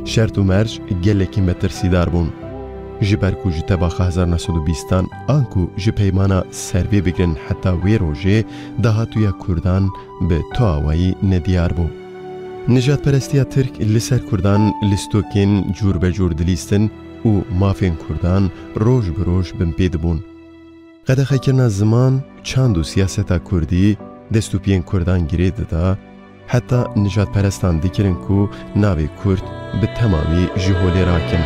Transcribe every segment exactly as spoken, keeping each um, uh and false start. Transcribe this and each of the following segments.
Şert û merc gelekî metirsîdar bûn. Ji ber ku ji tevaxa hezar neh sed û bîstan anku ji peymana Serbê bigirin heta wê rojê dahatûya Kurdan bi tu awayî nediyar bû. Nijadperestiya Tirk li ser Kurdan listokên cûr be cûr dilîstin û mafên Kurdan roj bi roj binpê dibûn. Qedexekirina ziman, çand û siyaseta Kurdî destûpiyên Kurdan girê dida, heta nijadperestan dikirin ku navê Kurd bi temamî ji holê rakin.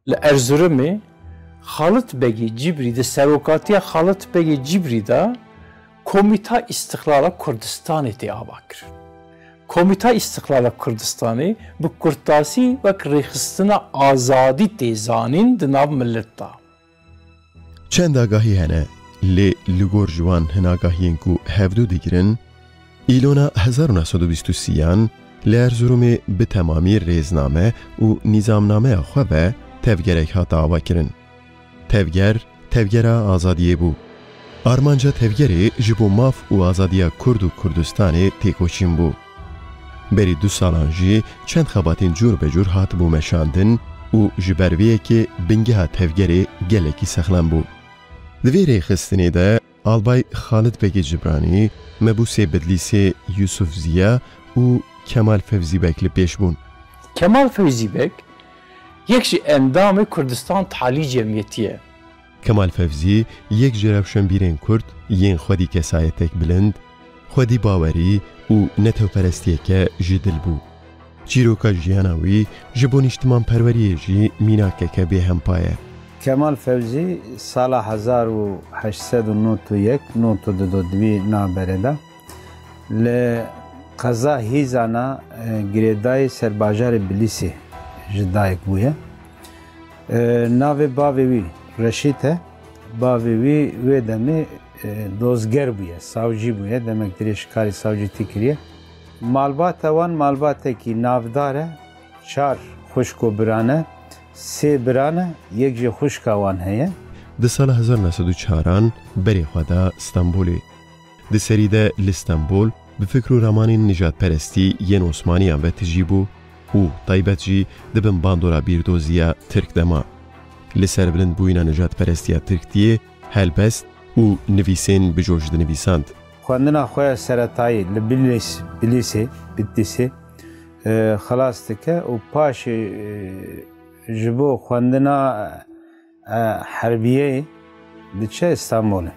Li Erzurumê Xalit Begê Cibrî, di serokatiya Xalit Begê Cibrî de Komîta Îstixlala Kurdistanê tê avakirin. Komîta Îstixlala Kurdistanê bi kurtasî wek rêxistina azadî tê zanîn di nav milet de. Çend agahî hene, lê li gor ji wan hin agahiyên ku hevdu digirin, Îlona hezar û neh sed û bîst û sêyan li Erzurumê bi temamî rêzname û nîzamnameya xwe ve tevgerek hate avakirin. Tevger, tevgera azadiyê bû. Armanca tevgerê ji bo maf û azadiya Kurd û Kurdistanê têkoşîn bû. Berî du salan jî çend xebatên cûr be cûr hatibû meşandin û ji ber vê yekê bingeha tevgerê gelekî sexlem bû. Di vê rêxistinê de Albay Xalid Begê Cibranî, Mebûsê Bidlîsê Yûsuf Ziya û Kemal Fevzî Beg li pêş bûn. Kemal Fevzî Beg yek ji endamê Kurdistan Talî Cemiyetî ye. Kemal Fevzî yek ji rewşenbîrên Kurd yên xwedî kesayetek bilind, xwedî bawerî û netewperestiyeke ji dil bû. Çîroka jiyana wî ji bo nîştimanperweriyê jî mînakeke bêhempa ye. Kemal Fewzî sala hezar û heşt sed û nod û yek nod û du di vî navberê de li qeza Hîzana, e, girêdayî ser bajarê Bilîsê ji dayik bûye. E, navê bavê wî Reşîd e. Bavê wî wê demê, e, dozger bûye, savcî bûye. Demek dirêj karê savcîtî kiriye. Malbata wan malbatekî navdar e. Çar xwişk û biran e. Sê biran e, yek jî xwişka wan heye. Di sala hezar neh sed û çaran berê xwe da Stenbolê. Di serî de li Stenbol bi fikr û ramanên nijadperestî yên Osmaniyan ve tijî bû û taybet jî di bin bandora bîrdoziya Tirk de ma. Li ser bilindbûyîna nijadperestiya Tirktiyê helbest û nivîsên bi coş dinivîsand. Xwendina xwe seretayî li Bilîs-, Bilîsê, Bitlîsê, e, xilas dike û paşê, e, ji bo xwendina, e, herbiyê diçe Stenbolê.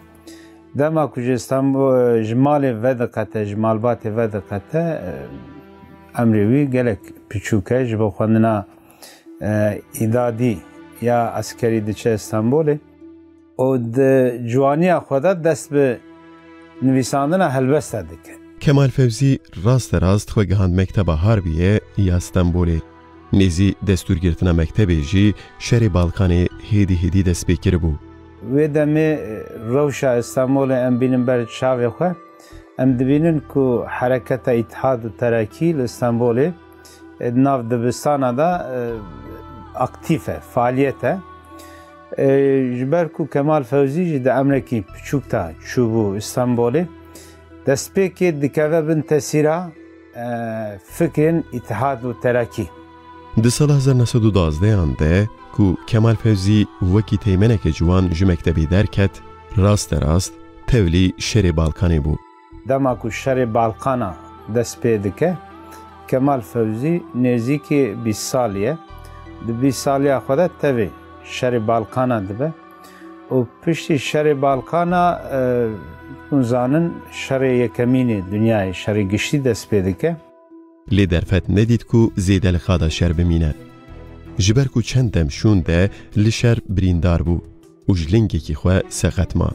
Dema ku ji Stenbo-, ji malê vediqete, ji malbatê vediqete, e, emrê wî gelek piçûk e, ji bo xwendina, e, îdadî ya eskerî diçe Stenbolê. û di ciwaniya xwe de dest bi nivîsandina helbesta dike. Kemal Fevzî rasterast xwe gihand mekteba Harbiyê ya Stenbolê. Nêzî destûrgirtina mektebê jî şerê Balkanê hêdî hêdî dest pê kiribû. Wê demê rewşa Stenbolê em bînin ber çavê xwe, em dibînin ku hereketa Îtihad û Terakî li Stenbolê e, di nav dibistana de, e, aktîf e, faaliyet e. E, ji ber ku Kemal Fewzî jî di emrekî piçûk de çûbû Stenbolê, destpêkê dikeve bin tesîra, e, fikrên Îtihad û Terakî. Di sala hezar neh sed û dazdehan de ku Kemal Fewzî wekî teğmeneke ciwan ji mektebê derket, rasterast tevlî şerê Balkanê bû. Dema ku şerê Balkana dest pê dike, Kemal Fewzî nêzîkî bîst salî ye. Di bîst saliya xwe de tevî şerê Balkana dibe û piştî şerê Balkana, e, hûn zanin şerê yekemînê dinyayê, şerê giştî dest pê dike. Lê derfet nedît ku zêde li qada şer bimîne. Ji ber ku çend dem şûn de li şer birîndar bû û ji lingekî xwe seqet ma.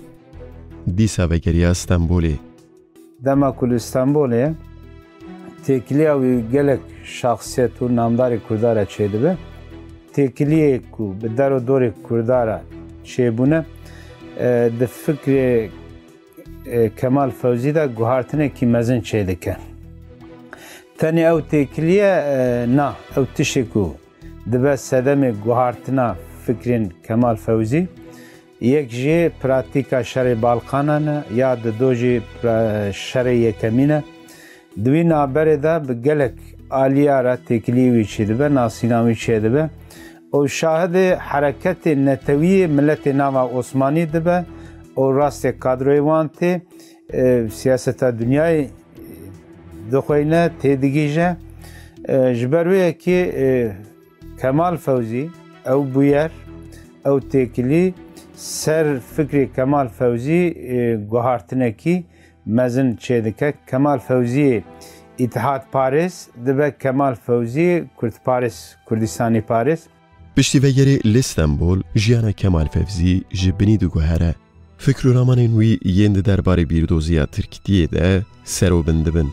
Dîsa vegeriya Stenbolê. Dema ku li Stenbolê ye, têkiliya wî gelek şaxsiyet û namdarê Kurda re çêdibe. Têkiliyê ku bi der û dorê Kurda re çêbûne, e, di fikrê, e, Kemal Fewzî de guhartinekî mezin çêdike. Tenê ew têkiliye, e, na, ew tiştê ku dibe sedemê guhartina fikrên Kemal Fewzî. Yek jî pratîka şerê Balkanan e, ya dido jî pra-, şerê yekemîn e. Di wî navberê de bi gelek aliya re têkilî wî çêdibe, nasîna wî çêdibe. Û şahidê hereketê netewî yê miletê nava Osmanî dibe û rastê kadroyê wan tê, e, siyaseta dinyayê dixweyne, têdigihîje. E, ji ber wê yekê, e, Kemal Fewzî, ew bûyer, ew têkilî ser fikrê Kemal Fewzî, e, guhartinekî mezin çêdike. Kemal Fewzî îtihadparêz dibe Kemal Fewzî kurdparêz, Kurdistanî parêz. Piştî vegirê li Stenbol, jiyana Kemal Fevzî ji binî diguhere. Fikr û ramanên wî yên di derbarê bîrdoziya tirkîtiyê de ser û bin dibin.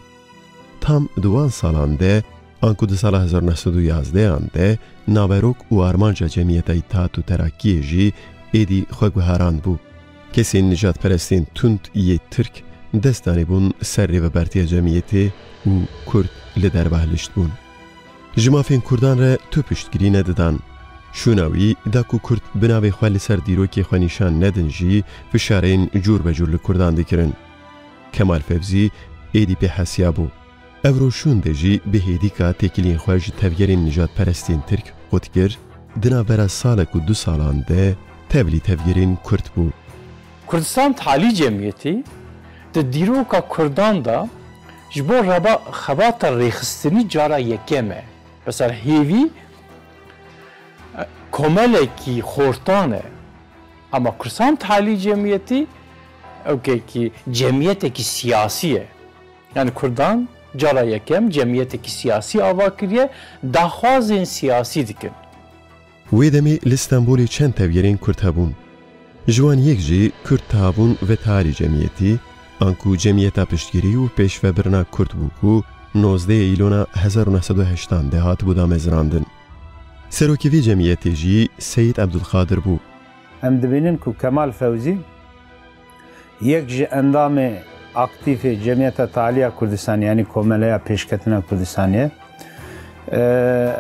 Tam di wan salan de, anku di sala hezar neh sed û yazdehan de, naverok û armanca Cemiyeta Îtihat û Terakiyê jî êdî xwe guherandbû. Kesên nijadperestên tund yê Tirk dest danîbûn ser rêvebertiya cemiyetê û Kurd li derve hiliştbûn. Ji mafên Kurdan re tu piştgirî nedidan. Şûna wî da ku Kurd bi navê xwe li ser dîrokê xwe nîşan nedin jî, fişarên cûr be cûr li Kurdan dikirin. Kemal Fevzî êdî pê hesiya bû. Ev rojşûn de jî bi hêdîka têkiliyên xwe ji tevgerên nijadperestên Tirk qut kir, di navbera salek û du salan de tevlî tevgerên Kurd bû. Kurdistan Talî Cemiyetî di dîroka Kurdan de ji bo reba-, xebata rêxistinî cara yekem e. Mesela hêvî, e, komelekî xortan e. Ama Kurdistan Talî Cemiyetî ewkekî cemiyetekî siyasî ye. Yani Kurdan cara yekem cemiyetekî siyasî ava kiriye, daxwazên siyasî dikin. Wê demê li Stenbolê çend tevgerên Kurd hebûn. Ji wan yek jî Kurd Tahavûn ve Tarî Cemiyetî, anku Cemiyeta Piştgirî û Pêşvebirina Kurd bû ku nozdeh Îlona hezar û neh sed û heştan de hatibû damezrandin. Serokê vê cemiyetê jî Seyîd Ebdulqadir bû. Em dibînin ku Kemal Fewzî yek ji endamê aktîfê Cemiyeta Taliya Kurdistanê, yanî Komeleya Pêşketina Kurdistanê, e,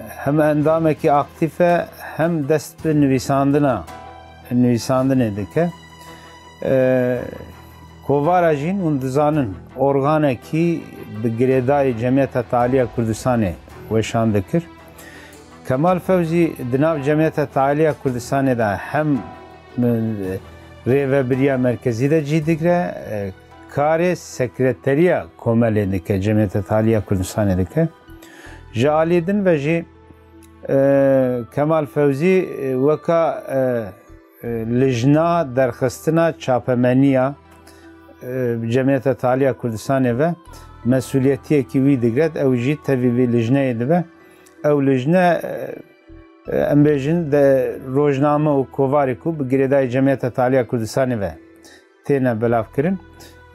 hem endamekî aktîf e, hem dest bi nivîsandina, nivîsandinê dike. E, Kovara Jîn, hûn dizanin, organekî bi girêdayî Cemiyeta Taliya Kurdistanê weşan dikir. Kemal Fewzî di nav Cemiyeta Taliya Kurdistanê de hem, e, rêvebiriya merkezî de cî digre, e, karê sekreteriya komelê dike, Cemiyeta Taliya Kurdistanê dike. Ji alî din ve jî, e, Kemal Fewzî, e, weka, e, e, lijna derxistina çapemeniya, e, Cemiyeta Taliya Kurdistanê ve mesûliyetiyekî wî digret, ew jî tevî vê lijneyê dibe. Ew lijne, e, e, em bêjin de rojname û kovarê ku bi girêdayî Cemiyeta Taliya Kurdistanê ve têne belavkirin,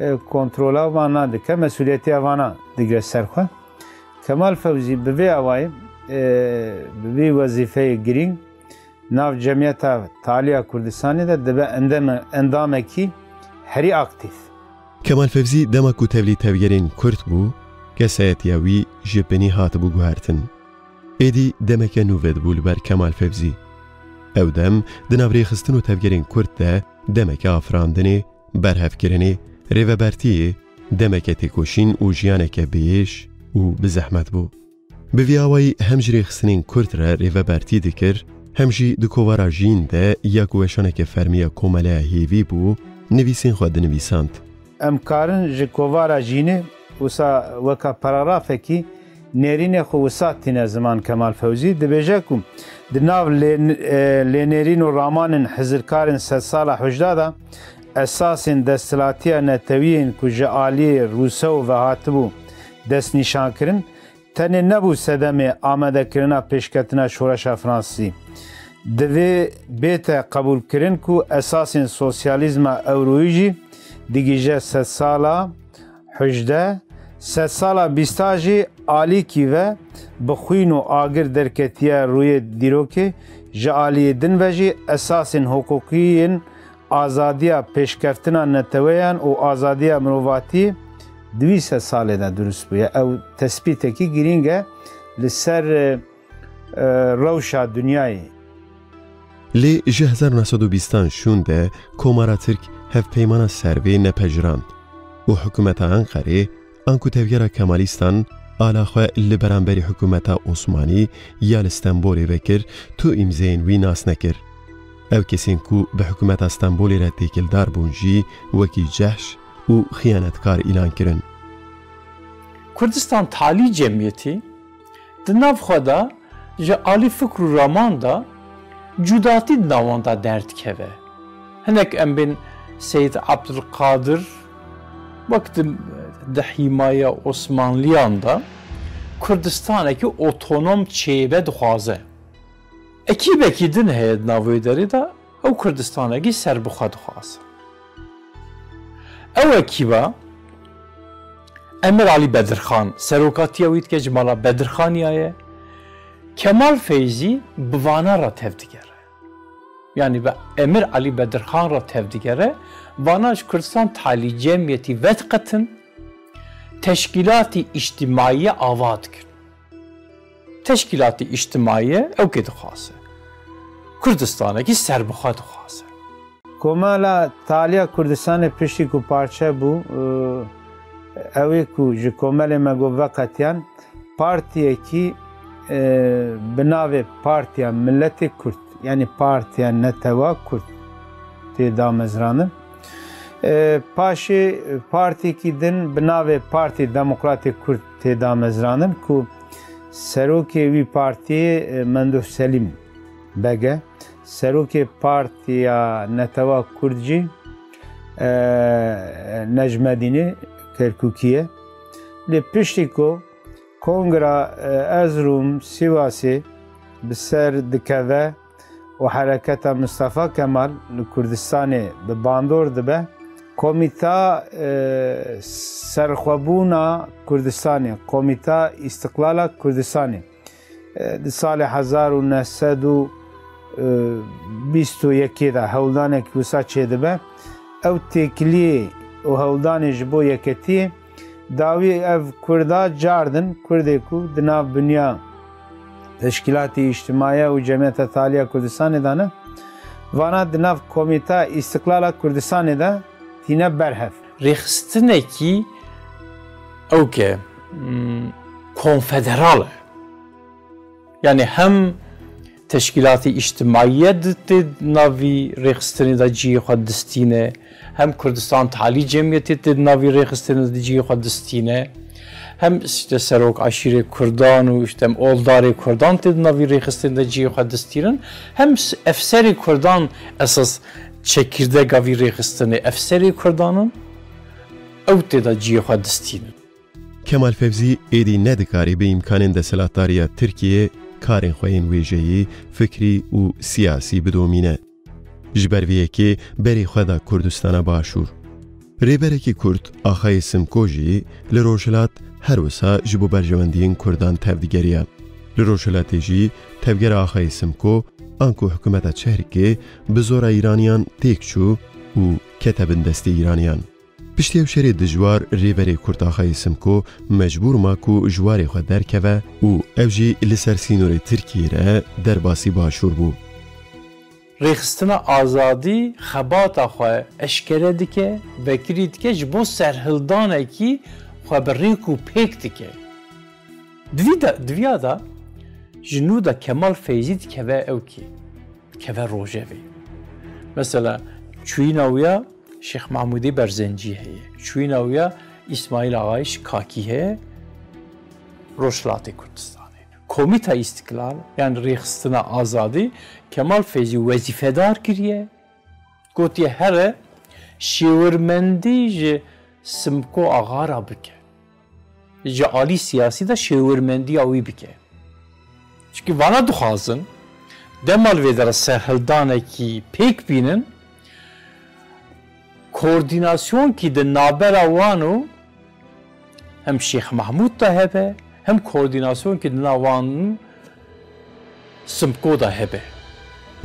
e, kontrola vana dike, mesûliyetiya vana digre ser xwe. Kemal Fewzî bi vê awayî, e, bi vî wezîfeyê girîng nav Cemiyeta Taliya Kurdistanê de dibe endame-, endamekî herî aktîf. Kemal Fevzî dema ku tevlî tevgerên Kurd bû, kesayetiya wî ji binî hatibû guhertin. Êdî demeke nû vedibû li ber Kemal Fevzî. Ew dem di nav rêxistin û tevgerên Kurd de demeke afirandinê, berhevkirinê, rêvebertiyê, demeke têkoşîn û jiyaneke bêêş û bi zehmet bû. Bi vî awayî hem ji rêxistinên Kurd re rêvebertî dikir, hem jî di kovara Jîn de ya ku weşaneke fermî ya Komeleya Hêvî bû, nivîsên xwe dinivîsand. Em karin ji kovara Jînê wisa weka paragrafekî nêrînê xwe wisa tîne ziman Kemal Fewzî. Dibêje ku di nav lê-, e, lênêrîn û ramanên hizirkarên sedsala hujda de esasên desthilatiya netewî yên ku ji aliyê Rûsew ve hatibû destnîşankirin, tenê nebû sedemê amadekirina pêşketina şoreşa Fransizî. Divê bête qebûlkirin ku esasên sosyalîzma ewroyî jî digihîje sedsala hujde, sedsala bîsta jî alîkî ve bi xwîn û agir derketiye rûyê dîrokê, ji aliyê din ve jî esasên hiqûqî yên azadiya pêşkeftina neteweyan û azadiya mirovatî di vî sedsalê de dirust bûye. Ew tespîtekî girîng e li ser, e, e, rewşa dinyayê. Lê ji hezar neh sed û bîstan şûn de Komara Tirk hevpeymana servê nepejirand û hikûmeta Enqerê anku tevgera Kemalîstan ala xwe li beramberî hikûmeta Osmanî ya li Stenbolê vekir, tu îmzeyên wî nas nekir. Ew kesên ku bi hikûmeta Stenbolê re têkildar bûn jî wekî cehş û xiyanetkar îlan kirin. Kurdistan Talî Cemiyetî di nav xwe de ji alî fikr û raman de cudatî di nav wan de derdikeve. Hinek em bên Seyîd Ebdulqadir wek di, di hîmaya Osmanliyan de Kurdistanekî otonom çêbe dixwaze. Ekîbekî din heye di nav wê derê de, ew Kurdistanekî serbixwe dixwaze. Ew ekîba Emir Alî Bedirxan serokatiya wî dike, ji mala Bedirxaniya ye. Kemal Feyzî bi vana re tevdigere. Yanî bi Emir Alî Bedirxan re tevdigere, vana ji Kurdistan Talî Cemiyetî vediqetin, teşkîlatî îctimaiye ava dikin. Teşkîlatî îctimaiye ew kê dixwaze. Kurdistanekî serbixwe dixwaze. Komela Taliya Kurdistanê piştî ku parçe bû, e, ew ê ku ji komelê me got veqetiyan, partiyekî, e, bi navê Partiya Miletê Kurd, yanî Partiya Netewa Kurd tê damezrandin. E, paşê partiyekî din bi navê Partî Demokratê Kurd tê damezrandin ku serokê wî partiyê, e, Mendûh Selîm Beg e. Serokê Partiya Netewa Kurd jî, e, Necmedînê Kerkûkî ye. Lê piştî ku Kongra, e, Erzurum, Sîwasê bi ser dikeve û hereketa Mistefa Kemal li Kurdistanê bi bandor dibe, Komîta, e, Serxwebûna Kurdistanê, Komîta Îstiqlala Kurdistanê, e, di salê hezar û neh sed û bîst û yekê de hewldanek wisa çêdibe. Ew têkiliyê û hewldanê ji bo yeketiyê dawî ev Kurda cardin, Kurdê ku di nav binya Teşkîlatî Îctimaiye û Cemiyeta Taliya Kurdistanê de ne, vana di nav Komîta Îstiqlala Kurdistanê de tîne berhev. Rêxistinekî ew ke, hmm, konfederal e. Yanî hem teşkîlatî îctimaiye di tê navî rêxistinê de cihê xwe distîne, hem Kurdistan Talî Cemiyetê tê di navî rêxistinê de cihê xwe distîne, hem işte serok aşîrê Kurdan û işte em oldarê Kurdan tê di navî rêxistinê de cihê xwe distînin, hem s-, efserê Kurdan esas çekirdega vî rêxistinê efserê Kurdan in, ew tê de cihê xwe distînin. Kemal Fevzî êdî nedikarî bi îmkanên desthilatdariya Tirkiyê karên xwe yên wêjeyî, fikrî û siyasî bidomîne. Ji ber vê yekê berê xwe da Kurdistana Başûr. Rêberekî Kurd Axayê Simko jî li Rojhilat her wisa ji bo berjewendiyên Kurdan tevdigeriya. Li Rojhilatê jî tevgera Axayê Simko anku hikûmeta Çerikê bi zora Îraniyan têk çû û kete bin destê Îraniyan. Piştî ew şerê dijwar rêberê Kurd Axayê Simko mecbûr ma ku ji warê xwe derkeve û ew jî li ser sînorê Tirkiyê re derbasî Başûr bû. Rêxistina Azadî xebata xwe eşkere dike, vekirî dike, ji bo serhildanekî xwe bi rêk û pêk dike. Di vî de, di viya de ji nû de Kemal Feyzî dikeve ew kî, dikeve rojevê. Mesela çûyîna wî ya Şêx Mahmûdê Berzencî heye. Çûyîna wî ya Îsmaîl Axayê Şikakî heye. Rojhilatê Kurdistanê. Komîta Îstiklal, yanî Rêxistina Azadî, Kemal Feyzî wezîfedar kiriye. Gotiye here şêwirmendî ji Simko Axa re bike. Ji alî siyasî de şêwirmendiya wî bike. Çimkî vana dixwazin dema li vê dere serhildanekî pêk bînin, koordînasyonkî di navbera wan û hem Şêx Mahmûd de hebe, hem koordînasyonkî di nav wan Simko de hebe.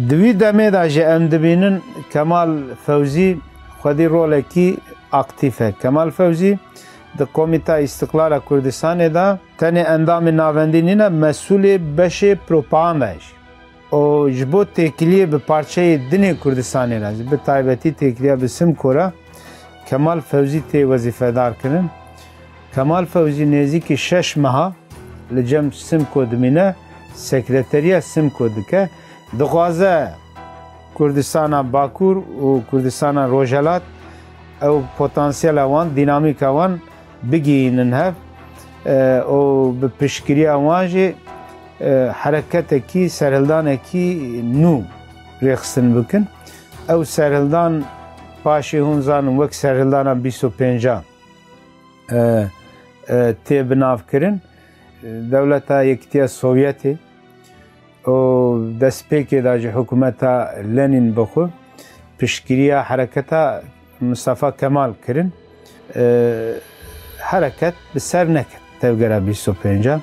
Di wî demê de jî em dibînin Kemal Fewzî xwedî rolekî aktîf e. Kemal Fewzî Di Komîta Îstiqlala Kurdistanê de tenê endamê navendî nîne, mesûlê beşê propagandayê jî. Û ji bo têkiliyê bi parçeyê din ê Kurdistanê re, bi taybetî têkiliya bi Simko re Kemal Fewzî tê wezîfedar kirin. Kemal Fewzî nêzîkî şeş meha li cem Simko dimîne, sekreteriya Simko dike. Dixwaze Kurdistana Bakur û Kurdistana Rojhelat ew potansiyela wan, dînamîka wan bigihînin hev, e, û bi piştgiriya wan jî, e, hereketekî, serhildanekî nû rêxistin bikin. Ew serhildan paşê hûn zanin wek serhildana bîst û pêncan, e, e, tê binavkirin. Dewleta Yekîtiya Sovyetê û destpêkê de ji hikûmeta Lenîn bi xwe piştgiriya hereketa Mistefa Kemal kirin. E, hereket bi ser neket tevgera bîst û pêncan.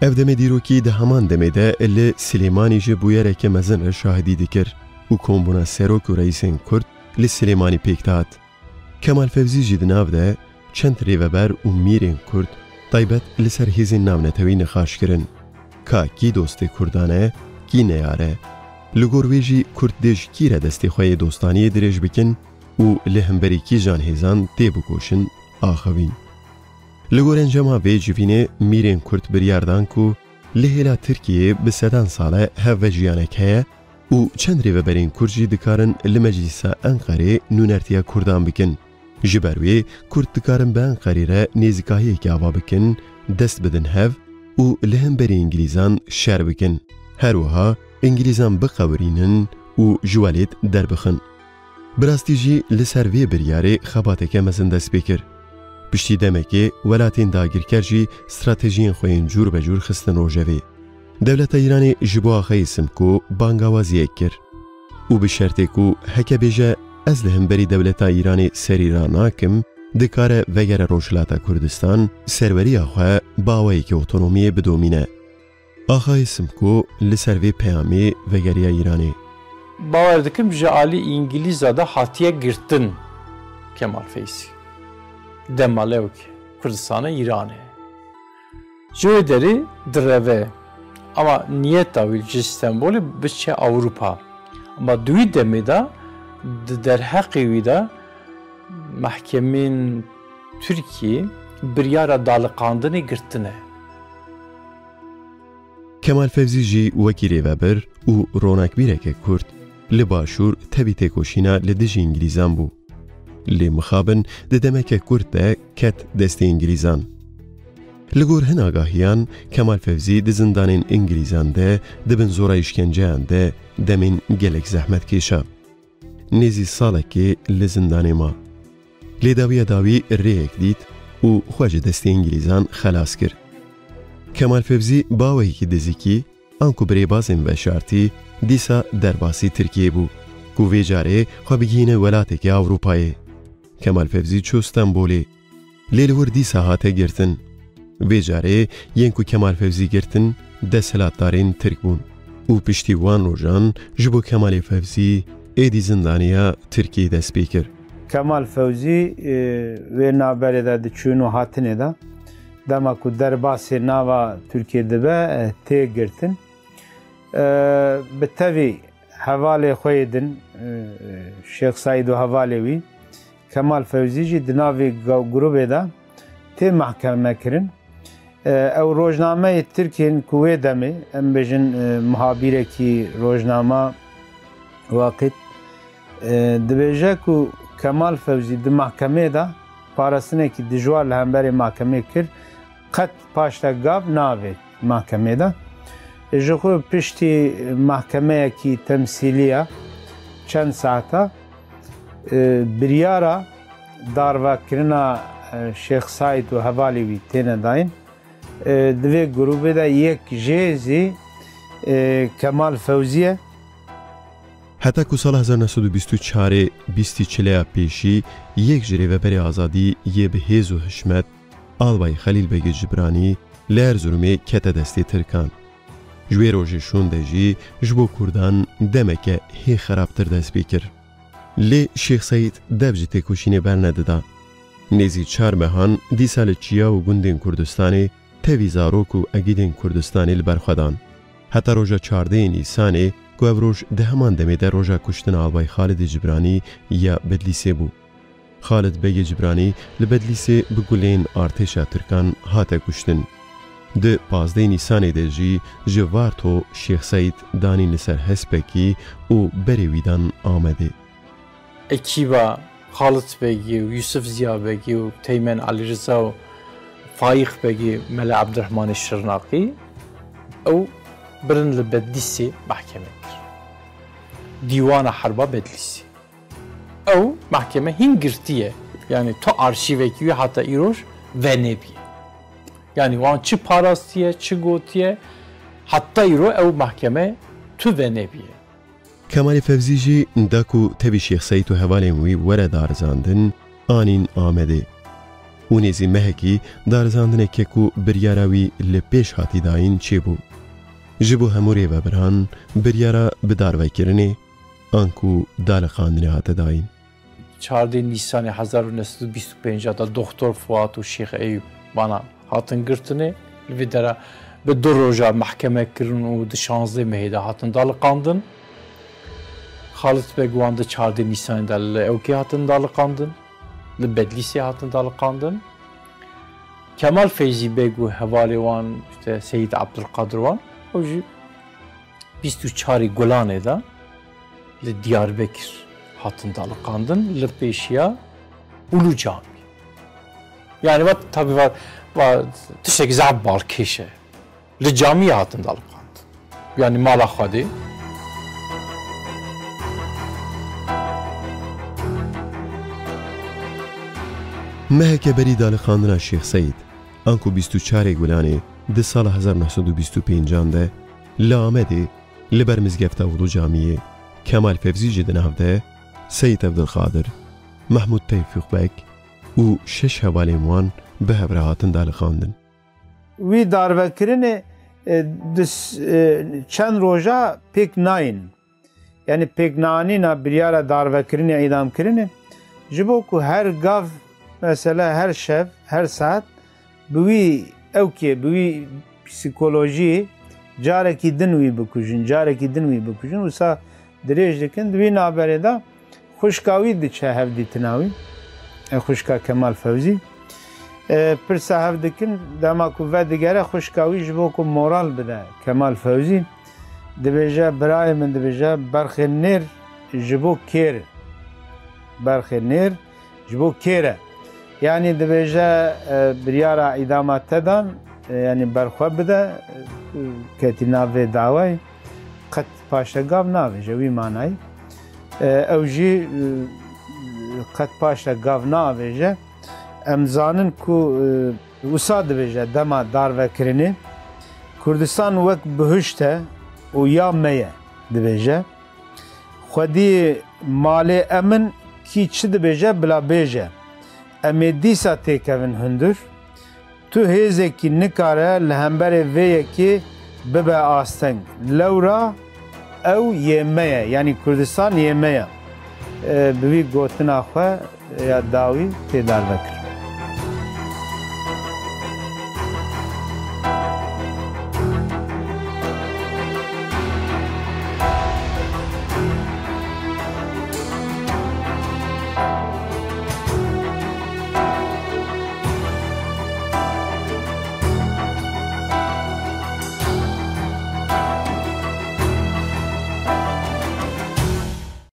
Ev demê dîrokî di heman demê de li Silêmanî ji bûyereke mezin re şahidî dikir û kombûna serok û reîsên Kurd li Silêmanî pêk dihat. Kemal Fevzî jî di nav de çend rêveber û mîrên Kurd taybet li ser hêzên navnetewî nîqaş kirin. Ka kî dostê Kurdan e, kî neyar e. Li gor wê jî Kurd dê ji kî re destê xwe yê dostaniyê dirêj bikin û li hemberî kîjan hêzan tê bikoşin, axivîn. Li gor encama vê civînê mîrên Kurd biryar dan ku li hêla Tirkiyeyê bi sedan sal e hevvejiyanek heye û çend rêveberên Kurd jî dikarin li Meclîsa Enqerê nûnertiya Kurdan bikin. Ji ber wê Kurd dikarin bi Enqerê re nêzîkahiyekê ava bikin, dest bidin hev û li hemberî Îngilîzan şer bikin. Her wiha Îngilîzan biqewirînin û ji welêt derbixin. Bi rastî jî li ser vê biryarê xebateke mezin dest pê kir. Piştî demekê welatên dagirker jî stratejiyên xwe yên cûr be cûr xistin rojevê. Dewleta Îranê ji bo Axayê Simko bangawaziyek kir û bi şertê ku heke bêje ez li hemberî dewleta Îranê serî ranakim, dikare vegere Rojhilata Kurdistan, serweriya xwe bi awayekî otonomiyê bidomîne. Axayê Simko li ser vê peyamê vegeriya Îranê. Bawer dikim ji alî Îngilîza de hatiye girtin Kemal Feyzî. Dema lewk Kurdistana Îranê. Ji wê derê direve. Ama niyeta wî ji Stenbolê biçe Ewropa. Ama di wî demê de di derheqê wî de mehkemên Tirkiyê biryara daliqandinê girtine. Kemal Fevzî jî wekî rêvebir û ronakbîreke Kurd li Başûr tevî têkoşîna li dijî Îngilîzan bû. Lê mixabin di demeke kurt de ket destê Îngilîzan. Li gor hin agahiyan, Kemal Fevzî di zindanên Îngilîzan de, di bin zora îşkenceyan de demên gelek zehmetkêş e. Nêzî salekê li zindanê ma. Lê dawiya dawî rêyek dît û xwe ji destê Îngilîzan xelas kir. Kemal Fevzî bi awayekî dizikî, anku bi rêbazên veşartî, dîsa derbasî Tirkiyê bû, ku vê carê xwe bigihîne welateke Ewropayê. Kemal Fevzî çû Stenbolê. Lê li wir dîsa hate girtin. Vê carê yên ku Kemal Fevzî girtin, desthilatdarên Tirk bûn û piştî wan rojan ji bo Kemalê Fevzî êdî zindaniya Tirkiyê dest pê kir. Kemal Fewzî, e, wê navberê de di çûn û hatinê de, dema ku derbasê nava Tirkiyê dibe, e, tê girtin. E, bi tevî hevalê xwe yê din, e, Şêx Seîd û hevalê wî, Kemal Fewzî jî di navê ga-, grûbê de tê mehkeme kirin. E, ew rojnameyê Tirk ên ku wê demê, em bêjin, e, muhabîrekî rojnama Waqît, e, dibêje ku Kemal Fewzî di mehkemê de parastinekî dijwar li hemberî mehkemê kir, qet paşta gav navê mehkemê de. Ji xwe piştî mehkemeyekî temsîlî ya çend saeta, e, biryara darvekirina, e, Şêx Saîd û hevalê wî têne dayîn. E, di vê grûbê de yek jê zî, e, Kemal Fewzî ye. Heta ku sala hezar neh sed û bîst û çarê bîstî çileya pêşî yek ji rêveberê azadî yê bi hêz û hişmet, Albay Xelîl Begê Cibranî, li Erzurumê kete destê Tirkan. Ji wê rojê şûnde jî ji bo Kurdan demeke hê xerabtir dest pê kir. Lê Şêx Seîd dev ji têkoşînê bernedida. Nêzî çar mehan dîsa li çiya û gundên Kurdistanê tevî zarok û egîdên Kurdistanê li ber xwe dan. Heta roja çardehê Nîsanê ku ev roj di heman demê de roja kuştina Albay Xalidê Cibranî ya Bedlîsê bû. Xalid Begê Cibranî li Bedlîsê bi gulên artêşa Tirkan hate kuştin. Di pazdehê Nîsanê de jî ji Varto Şêx Seîd danîn li ser hespekî û berê wî dan Amedê. Ekîba Xalit Begî û Yusuf Ziya Begî û Teymên Elîriza û Faîq Begî Mele Ebdurehmanê Şirnaqî ew birin li Bedlîsê mehkeme kir. Dîwana Herba Bedlîsê. Ew mehkeme hîn girtî ye. Yanî tu arşîvekî wî heta îroj venêbîye. Yanî wan çi parastiye, çi gotiye, heta îro ew mehkeme tu venêbîye. Kemalê Fevzî jî da ku tevî Şêx Seîd û hevalên wî were darizandin, anîn Amedê. Û nêzî mehekî darizandineke ku biryara wî li pêş hatî dayîn çêbû. Ji bo hemû rêvebiran biryara bi darvekirinê anku daliqandinê hate dayîn. Çardê Nîsanê hezar û neh sed û bîst û pênc de Doktor Fuat û Şêx Eyûb vana hatin girtinê. Li vê dera bi du roja mehkeme kirin û di şazdeh mehê de hatin daliqandin. Xalit Beg wan di çardê Nîsanê de li Ewkê hatin daliqandin. Li Bedlîsê hatin daliqandin. Kemal Feyzî Beg û hevalê wan, işte Seyîd Abdulkadir wan, ew jî bîst û çarê Gulanê de li Diyarbekir hatin daliqandin, li pêşiya Ulu Camî. Yani va, tabi va, va tiştek zaf balkêş e. Li camiyê hatin daliqandin. Yani mala Xwedê. Meheke berî daliqandina Şêx Seîd, anku bîst û çarê Gulanê di sala hezar neh sed û bîst û pêncan de li Amedê li ber mizgefta Ulu Camiyê Kemal Fevzî jî di nav de Seyîd Evdilqadir, Mehmûd Tevfîq Beg û şeş hevalên wan bi hev re hatin daliqandin. Wî darvekirinê, e, di s-, e, çend roja pêk nayîn. Yanî pêkneanîna biryara darvekirinê, îdamkirinê, ji bo ku her gav, mesela her şev, her saet bi wî ewkê, bi wî psîkolojiyê carekî din wî bikujin, carekî din wî bikujin. Wisa dirêj dikin. Di wî navberê de xwişka wî diçe hevdîtina wî, e, xwişka Kemal Fewzî. E, pirsa hev dikin, dema ku vedigere xwişka wî ji bo ku moral bide Kemal Fewzî, dibêje, birayê min, dibêje, berxê nêr ji bo kêr, berxê nêr ji bo kêr e. Yanî dibêje, e, biryara îdama te dan, e, yanî berxwe bide, e, ketî nav vê dawayê, qet paşegav navêje, wî manayî. E, ew jî, e, qet paşegav navêje. Em zanin ku, e, wisa dibêje dema darvekirinê, Kurdistan wek bihuşt e û ya me ye, dibêje. Xwediyê malê em in, kî çi dibêje bila bêje. Em ê dîsa têkevin hundir. Tu hêzekî nikare li hemberê vê yekê bibe asteng. Lewra ew yê me ye, yanî Kurdistan yê me ye. E, bi vî gotina xwe ya dawî tê darvekirin.